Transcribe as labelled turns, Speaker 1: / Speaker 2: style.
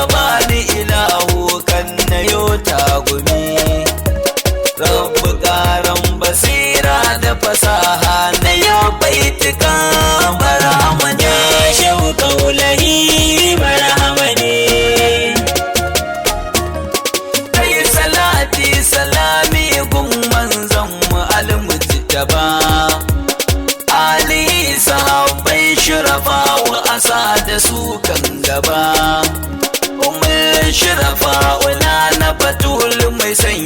Speaker 1: ka bani ilahu kan na yo tagumi. Rabbu karan basira da fasaha na yau baituka barhamani.
Speaker 2: Ya shehu kaulahi barhama ne.
Speaker 1: Kai salati salami gun manzon mu almujtaba, Ali sahabbai shurafa wa asa da su kan gaba. Umar shurafa na fatul mai san